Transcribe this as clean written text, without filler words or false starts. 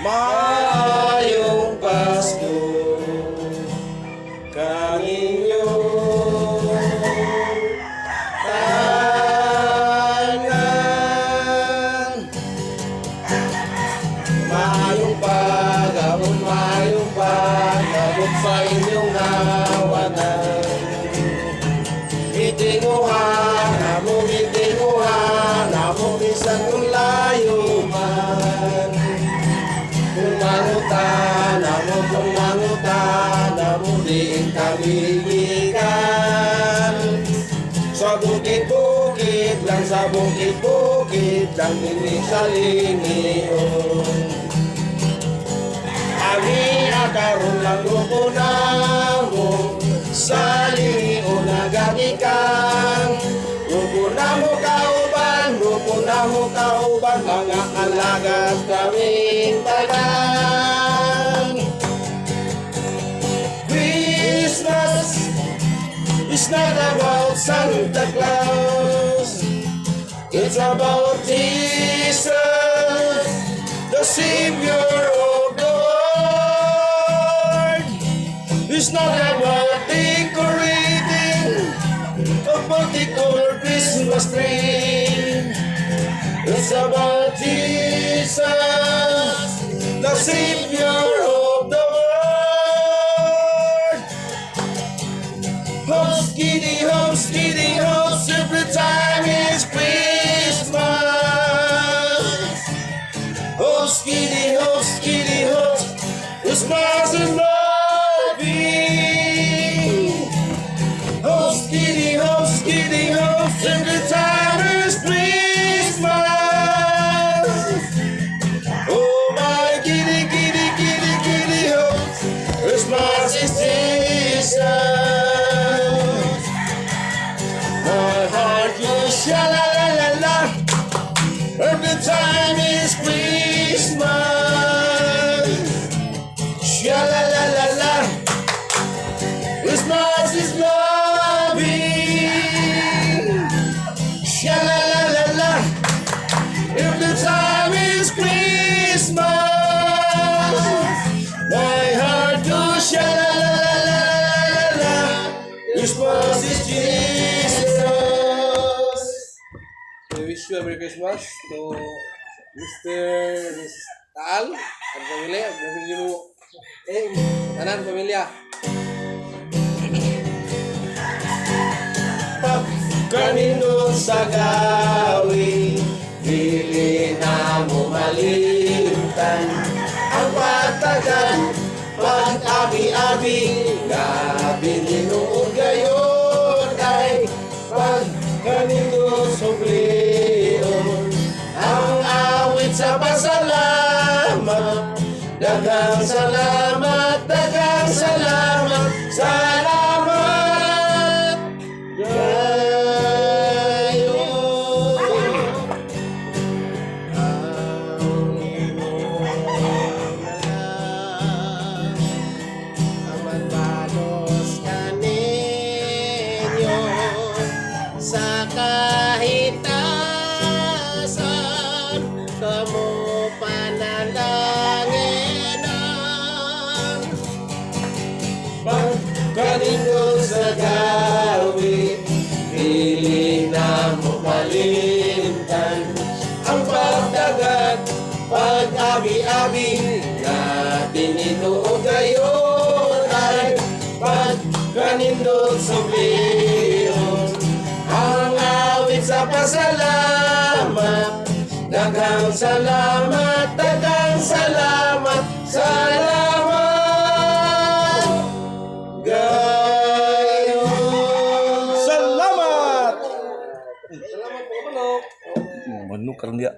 Maayong Pasko kaninyo tanan. Maayong pag-abot sa inyong hawanan. Gitinguha namo, gitinguha namo, bisan kung layo man. Kung mangutana mo, kung mangutana mo, diin kami gikan? Sa bukid-bukid lang, sa bukid-bukid lang, dinhi sa lingion. Ami karon lang grupo namo sa lingion nagagikan. Grupo namo kauban, grupo namo kauban, mga alagad kaming tanan. Christmas is not about Santa Claus. It's about Jesus, the Savior of the world. It's not about decorating a particular Christmas tree. It's about Jesus, the Savior of the world. Hops, giddy, hops, giddy, hops, every time it's Christmas. Hops, giddy, hops, giddy, hops, Christmas is loving. Hops, giddy, hops, giddy, hops, every time it's Christmas. Oh my giddy, giddy, giddy, giddy, hops, Christmas is Jesus. My heart goes sha la la la la every time it's Christmas. Sha la la la la. Christmas is loving. Sha la la la la. Every time it's Christmas. My heart goes sha la la la la la la. Christmas is Jesus. We wish you a Merry Christmas to Mr. and Mrs. Taal ang pamilya, pamilya mo, eh, tanan pamilya. Pagkanindot sa gawi, dili na mo malimtan ang pagtagan, pag-abi-abi, gabi tinuod gayon ay pagkanindot sublion ang awit sa pasalamat. Daghang salamat, daghang salamat, salamat kayo. Ang imong ngalan, ang magbalos kaninyo sa kahitasan, kamo panalanginan. Pagkanindot sa gawi, dili na mo malimtan ang pagdagat, pag-abi-abi, nga tinuod gayon ay pagkanindot subliyon ang awit sa pasalamat. Daghang salamat, daghang salamat, salamat gayon. Salamat! Salamat po, manok. Manok karon dia.